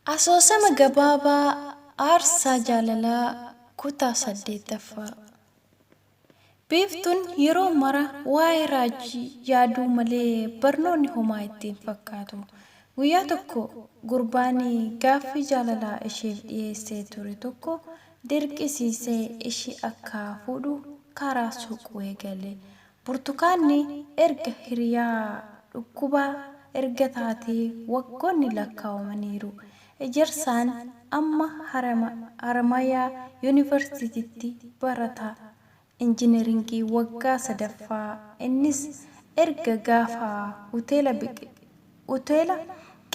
Asoosama gabaabaa Aarsaa Jaalalaa Kutaa 8ffaa. Biiftuun yeroo mara waa'ee Raajii yaaduu malee barnoonni homaa itti hin fakkaatu. Guyyaa tokko gurbaan gaaffii jaalalaa isheef dhiyeessee ture tokko dirqisiisee ishii akka fuudhu karaa soquu eegale. Burtukaanni erga hiriyaa dhukkubaa erga taatee waggoonni lakkaawamaniiru. Ejersaan amma Haramayaa Yunivarsiitiitti barataa Injineringii waggaa sadaffaa innis erga gaafa Hoteela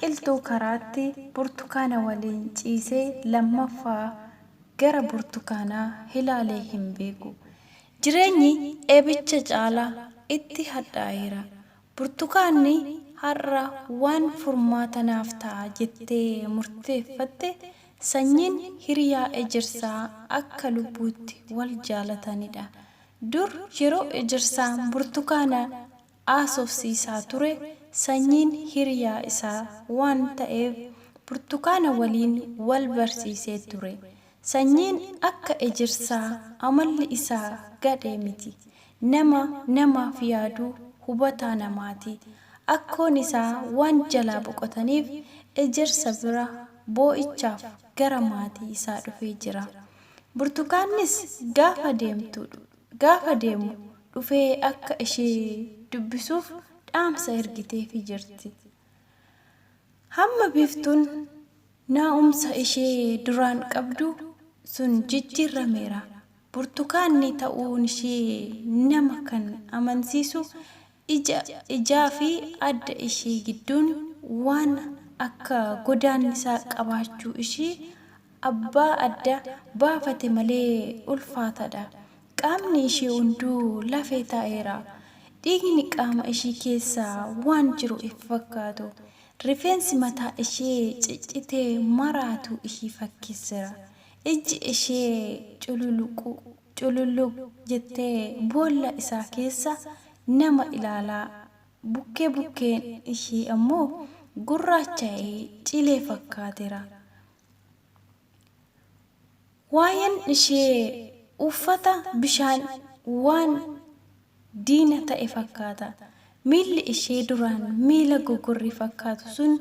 Qilxuu Karaatti Burtukaana waliin ciisee lammaffaa gara Burtukaanaa hilaalee hin beeku. Jireenyi eebicha caala itti hadhaa'eera. Burtukaanni har'a waan furmaata naaf ta'a jettee murteeffatte Sanyiin hiriyaa Ejersaa akka lubbuutti wal jaalatanidha. Dur yeroo Ejersaan Burtukaana haasofsiisaa ture Sanyiin hiriyaa isaa waan ta'eef Burtukaana waliin wal barsiisee ture. Sanyiin akka Ejersaa amalli isaa gadhee miti. Nama namaaf yaadu, hubataa namaati. Akkoon isaa waan jalaa boqotaniif Ejersa bira boo'ichaaf gara maatii isaa dhufee jira. Burtukaannis gaafa deemtu gaafa deemu dhufee akka ishee dubbisuuf dhaamsa ergiteefii jirti. Hamma Biiftuun naa'umsa ishee duraan qabdu sun jijjiirrameera. Burtukaanni ta'uun ishee nama kan amansiisu ija ijaafi adda ishee gidduun waan akka godaannisaa qabaachuu ishii abbaa adda baafate malee ulfaataadha. Qaamni ishii hunduu lafee ta'eera. Dhiigni qaama ishii keessa waan jiru hin fakkaatu. Rifeensi mataa ishee ciccitee maraatuu ishii fakkeessera. Ijji ishee cululuquu cululuq jettee boolla isaa keessa nama ilaalaa, bukkee bukkeen ishii ammoo gurraacha'ee cilee fakkaateera. Waayeen ishee uffata bishaan waan diina ta'e fakkaata. Miilli ishee duraan miila gogorrii fakkaatu sun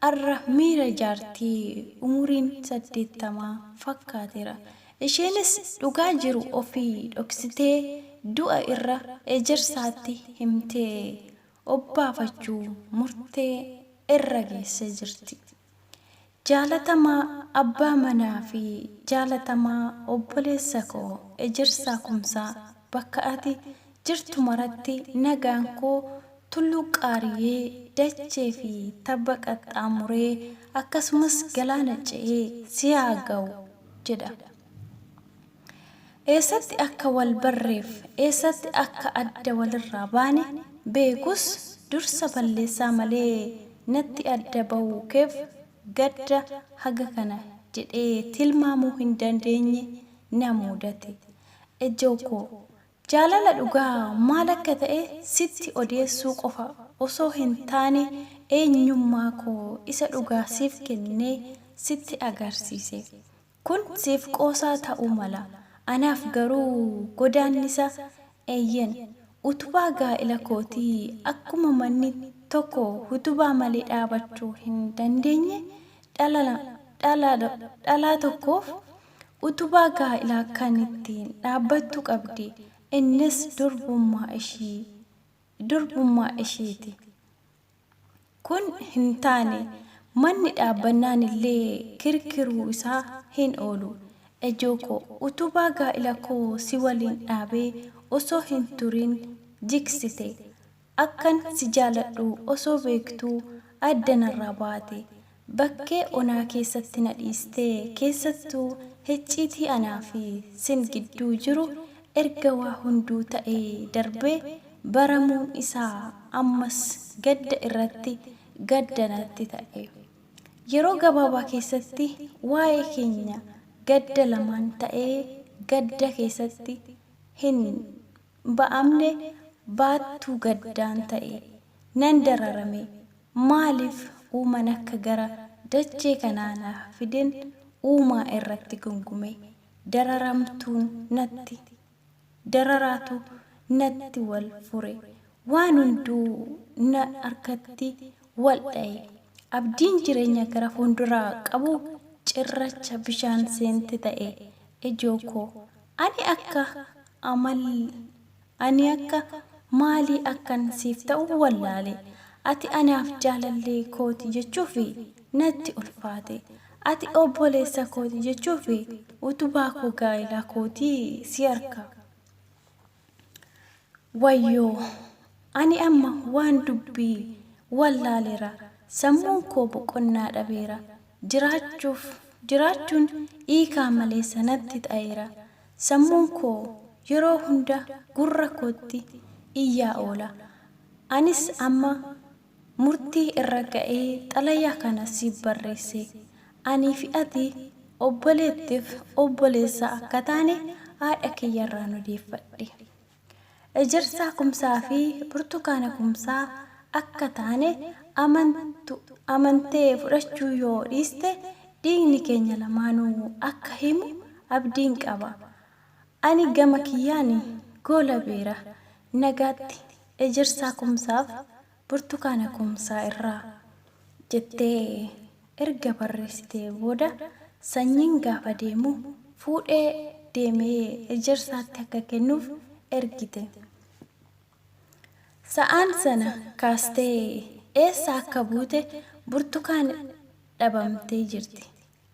arra miira jaartii umuriin saddeettamaa fakkaateera. Isheenis dhugaa jiru ofii dhoksitee du'a irra Ejersaatti himtee obbaafachuu murtee irra geessee jirti. Jaalatamaa abbaa manaa fi jaalatamaa obboleessa koo Ejersaa Kumsaa bakka ati jirtu maratti nagaan koo tulluu qaariyee, dachee fi tabba qaxxaamuree akkasumas galaana ce'ee si haa ga'u jedha. Eessatti akka wal barreef eessatti akka adda walirraa baane beekus dursa balleessaa malee natti adda bahuukeef gadda haga kana jedhee tilmaamuu hin dandeenye na muudate. Ejjookoo, jaalala dhugaa maal akka ta'e sitti odeessuu qofa osoo hin taane eenyummaa koo isa dhugaa siif kennee sitti agarsiise. Kun siif qoosaa ta'uu mala. Anaaf garuu godaannisa. Eeyyen, utubaa gaa'ila kootii akkuma manni tokko hutubaa malee dhaabachuu hin dandeenye dhala dhalaa tokkoof utubaa gaa'ilaa kan ittiin dhaabbattu qabdi. Innis durbummaa ishii durbummaa ishiiti. Kun hin taane manni dhaabbannaan illee kirkiruu isaa hin oolu. Ejoo koo, utubaa gaa'ila koo si waliin dhaabee osoo hin turin jigsite. Akkan si jaaladhu osoo beektuu adda narraa baate. Bakkee onaa keessatti na dhiistee keessattuu hicciitii anaa fi sin gidduu jiru erga waa hunduu ta'ee darbee baramuun isaa ammas gadda irratti gadda natti ta'e. Yeroo gabaabaa keessatti waa'ee keenya gadda lamaan ta'ee gadda keessatti hin ba'amne baattuu gaddaan ta'e. Nan dararame. Maaliif uuman akka gara dachee kanaa naaf fideen uumaa irratti gungume. Dararamtuun natti dararaatu natti wal fure. Waan hunduu na harkatti wal dha'e. Abdiin jireenya gara fuulduraa qabu cirracha bishaan seente ta'e. Ijoo koo, ani akka amal Ani akka maalii akkan siif ta'u wallaale. Ati anaaf jaalallee kooti jechuuf natti ulfaate. Ati obboleessa kooti jechuuf utubaa koo gaa'elaa kootii si harka. Wayyoo! Ani amma waan dubbii wallaaleera. Sammuun koo boqonnaa dhabeera. Jiraachuuf jiraachuun hiikaa maleessa natti ta'eera. Sammuun koo yeroo hunda gurra kootti iyyaa oola. Anis amma murtii irra ga'ee xalayaa kana siif barreesse. Anii fi ati obboleettiif obboleessa akka taane haadha kiyyarraan odeeffadhe. Ejersaa Kumsaa fi Burtukaana Kumsaa akka taane amantu amantee fudhachuu yoo dhiiste dhiigni keenya lamaanuu akka himu abdiin qaba. Ani gama kiyyaan goolabeera. Nagaatti Ejersaa Kumsaaf Burtukaana Kumsaa irraa. Jettee erga barreessitee booda Sanyiin gaafa deemu fuudhee deemee Ejersaatti akka kennuuf ergite. Sa'aan sana kaastee eessa akka buute Burtukaan dhabamtee jirti.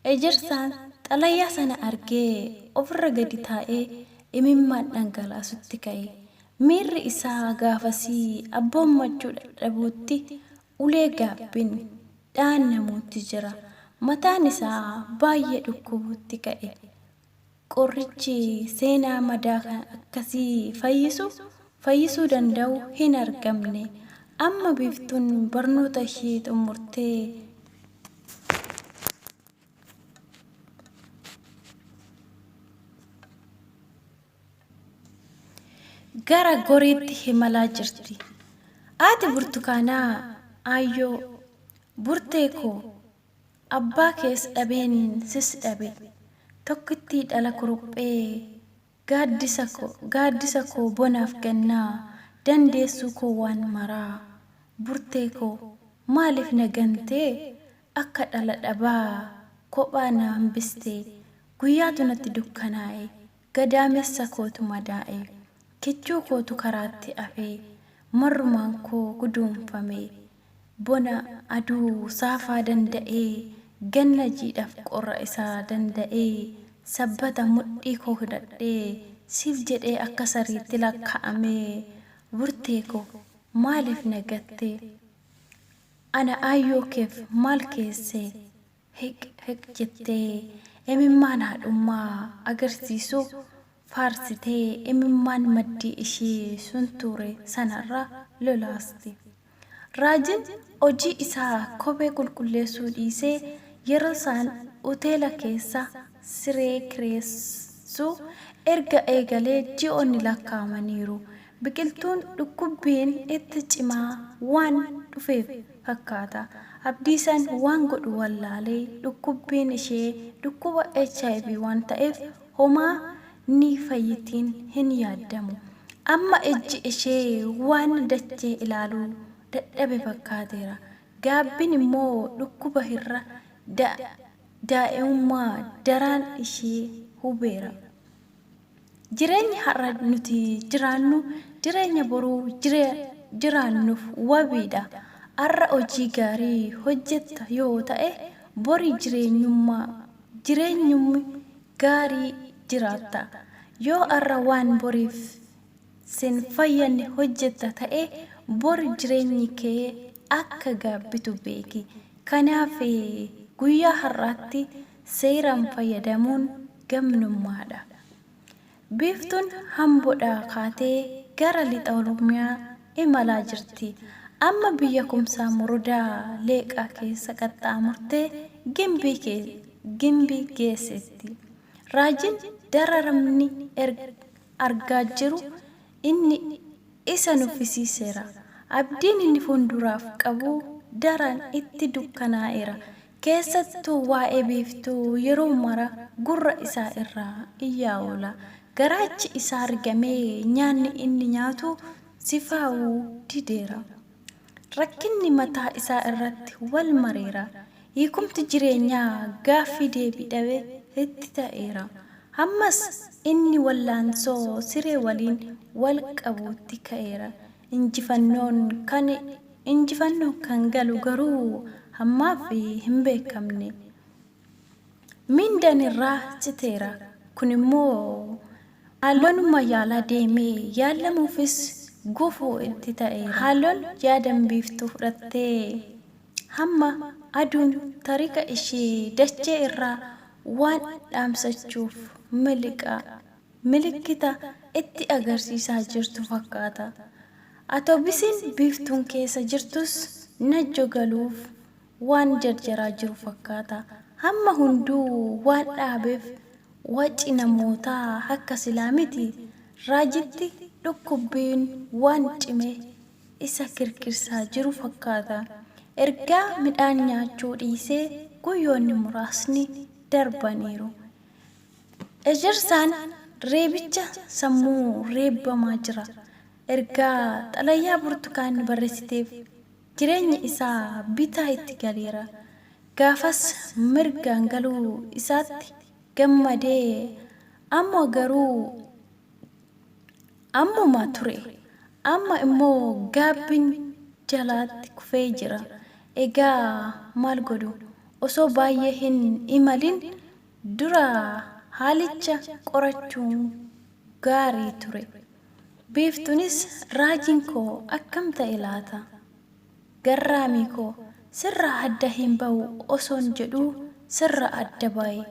Ejersaan xalayaa sana argee ofirra gadi taa'ee imimmaan dhangalaasutti ka'e. Miirri isaa gaafasii abboommachuu dadhabuutti ulee gaabbiin dhaannamuutti jira. Mataan isaa baay'ee dhukkubuutti ka'e. Qorichi seenaa madaa akkasii fayyisu fayyisuu danda'u hin argamne. Amma Biiftuun barnoota ishii xummurtee gara Goreetti imalaa jirti. Haati Burtukaanaa Aayyoo, Burtee koo, Abbaa kees dhabeen sis dhabe. Tokkittii dhala kuruphee Gaaddisa koo gaaddisa koo bonaaf gannaa Dandeessuu koo waan maraa Burtee koo maaliif na gantee Akka dhala dhabaa kophaa na hambistee Guyyaatu natti dukkanaa'e Gadaamessa kootu madaa'e Kichuu kootu karaatti hafe Marrumaan koo guduunfame Bona aduu saafaa danda'ee Ganna jiidhaaf qorra isaa danda'ee Sabbata mudhii koo hidhadhee Siif jedhee akka sariitti lakkaa'amee Burtee koo maaliif na gatte Ana aayyoo keef maal keesse Hiq hiq jettee imimmaan haadhummaa agarsiisu faarsitee imimmaan maddii ishii suntuure sanarra lolaasti. Raajiin hojii isaa kophee qulqulleessuu dhiisee yerosaan hoteela keessa siree kireessuu erga eegalee ji'oonni lakkaa'amaniiru. Biqiltuun dhukkubbiin itti cimaa waan dhufeef fakkaata. Abdiisaan waan godhu wallaalee dhukkubbiin ishee dhukkuba hiv waan ta'eef homaa ni fayyitiin hin yaaddamu. Amma ijji ishee waan dachee ilaaluu dadhabe fakkaateera. Gaabbiin immoo dhukkuba hirra daa'imummaa daraan ishee hubeera. Jireenyi har'a nuti jiraannu jireenya boruu jiraannuuf wabiidha. Har'a hojii gaarii hojjetta yoo ta'e bori jireenyummi gaarii jiraatta. Yoo har'a waan boriif sin fayyanne hojjetta ta'e bori jireenyi kee akka gaabbitu beeki. Kanaaf guyyaa har'aatti seeraan fayyadamuun gamnummaadha. Biiftuun Hambodhaa kaatee gara Lixa Oromiyaa imalaa jirti. Amma biyya Kumsaa Morodaa Leeqaa keessa qaxxaamurtee Gimbii geesseetti. Raajiin dararamni argaa jiru inni isa nuffisiiseera. Abdiin inni fuulduraaf qabu daran itti dukkanaa'eera. Keessattuu waa'ee Biiftuu yeroo mara gurra isaa irraa iyyaa oola. Garaachi isaa rigamee nyaanni inni nyaatu sifaawuu dideera. Rakkinni mataa isaa irratti wal mareera. Hiikumti jireenyaa gaaffii deebii dhabe itti ta'eera. Hammas inni wallaansoo siree waliin wal qabuutti ka'eera. Injifannoon kan injifannoon kan galu garuu hammaaf hin beekamne. Miindaan irraa citeera. Kun immoo manuma yaalaa deemee yaalamuufis gufuu itti ta'eera. Haalloon yaadan Biiftuu fudhattee hamma aduun tariika ishii dachee irraa waan dhaamsachuuf miliqa milikkita itti agarsiisaa jirtu fakkaata. Atoobisiin Biiftuun keessa jirtus Najjo galuuf waan jarjaraa jiru fakkaata. Hamma hunduu waan dhaabeef waci namootaa akka silaa miti. Raajitti dhukkubbiin waan cime isa kirkirsaa jiru fakkaata. Ergaa midhaan nyaachuu dhiisee guyyoonni muraasni darbaniiru. Ejersaan reebicha sammuu reebbamaa jira. Ergaa xalayaa Burtukaan barreessiteef jireenyi isaa bitaa itti galeera. Gaafas mirgaan galuu isaatti gammadee amma garuu ammuma ture. Amma immoo gaabbiin jalaatti kufee jira. Egaa maal godhu? Osoo baay'ee hin imalin dura haalicha qorachuun gaarii ture. Biiftuunis raajiin koo akkam ta'e laata? Garraamii koo, sirraa adda hin ba'u osoon jedhuu sirraa adda ba'e.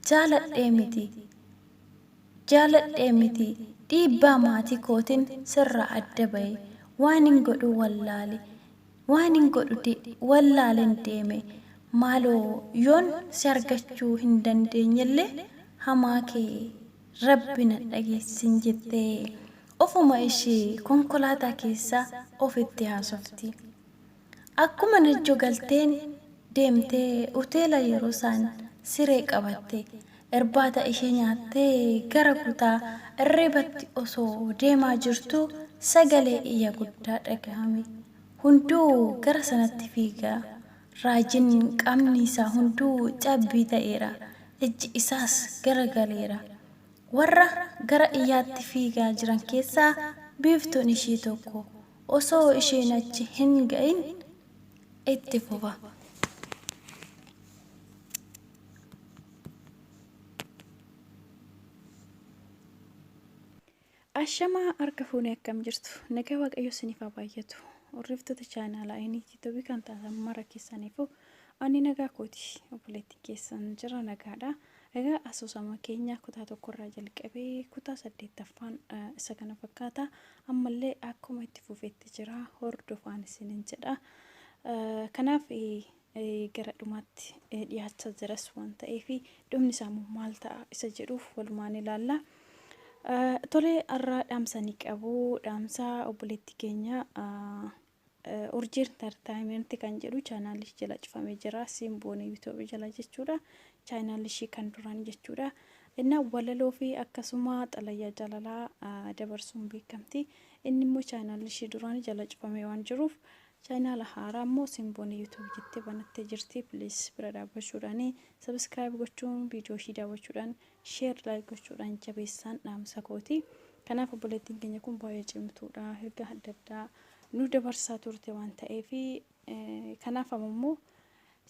Jaaladhee miti. Jaaladhee miti dhiibbaa maatii kootin sirraa adda ba'e. Waanin godhu wallaale. Waanin godhu wallaalen deeme. Maaloo yoon si argachuu hin dandeenyellee hamaa kee Rabbi nan dhageessisin jettee ofuma ishii konkolaataa keessa ofitti haasofti. Akkuma Najjo galteen deemtee uteela Yerosaan siree qabatte. Irbaata ishee nyaattee gara kutaa irribatti osoo deemaa jirtuu sagalee iyya guddaa dhagahame. Hunduu gara sanatti fiiga. Raajiin qaamni isaa hunduu cabbii ta'eera, ijji isaas garagaleera. Warra gara iyyaatti fiigaa jiran keessaa Biiftuun ishii tokko. Osoo isheen achi hin ga'in itti fufa. Ashamaa harka fuune akkam jirtu nagaa waaqayyo isiniif haa baay'atu hordoftoota chaanaala ayiniitii tobii kan taatan mara keessaniifu ani nagaa kooti obboleettiin keessan jira nagaadha egaa asoosama keenya kutaa tokkorraa jalqabee kutaa saddeettaffaan isa kana fakkaata ammallee akkuma itti fufetti jira hordofaan isinin jedha kanaaf gara dhumaatti dhiyaachaa jiras waan ta'eef dhumni isaa immoo maal ta'a isa jedhuuf walumaan ilaalla. Tole har'a dhaamsa ni qabu. Dhaamsa obboleettii keenya Urjii Entertainment kan jedhu chaanaalli ishii jala cufamee jira. Simboon YouTube jala jechuudha. Chaanaalli ishii kan duraan jechuudha. Innaa walaloo fi akkasuma xalayaa jaalalaa dabarsuun beekamti. Inni immoo chaanaalli ishii duraan jala cufamee waan jiruuf Chaanaala haaraa immoo Simboon YouTube jettee banattee jirti. Please bira dhaabbachuudhaan subscribe gochuun viidiyoo ishii daawwachuudhaan share like gochuudhaan jabeessaan dhaamsa kooti. Kanaaf obboleettiin keenya kun baay'ee cimtuudha. Ergaa adda addaa nu dabarsaa turte waan ta'eef kanaaf ammoo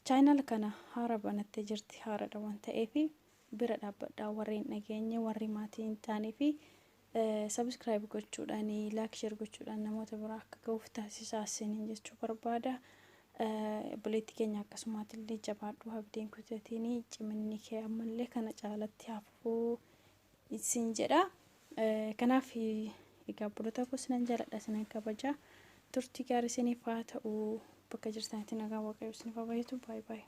chaanaala kana haara banattee jirti haaradha waan ta'eef bira dhaabbadhaa warreen dhageenye warri maatii hin taanee fi Subscribe gochuudhaan like share gochuudhaan namoota biraa akka ga'uuf taasisaa isiniin jechuu barbaada. Obboleettii keenya akkasumaatillee jabaadhu abdiin kutatiin ciminni kee ammallee kana caalatti hafuu isin jedha. Kanaaf egaa obboloota koo sinan jaaladha sinan kabaja. Turtii gaarii isiniif haa ta'u bakka jirtanitti nagaa waaqayyo isiniif haa baay'atu baay'ee baay'ee.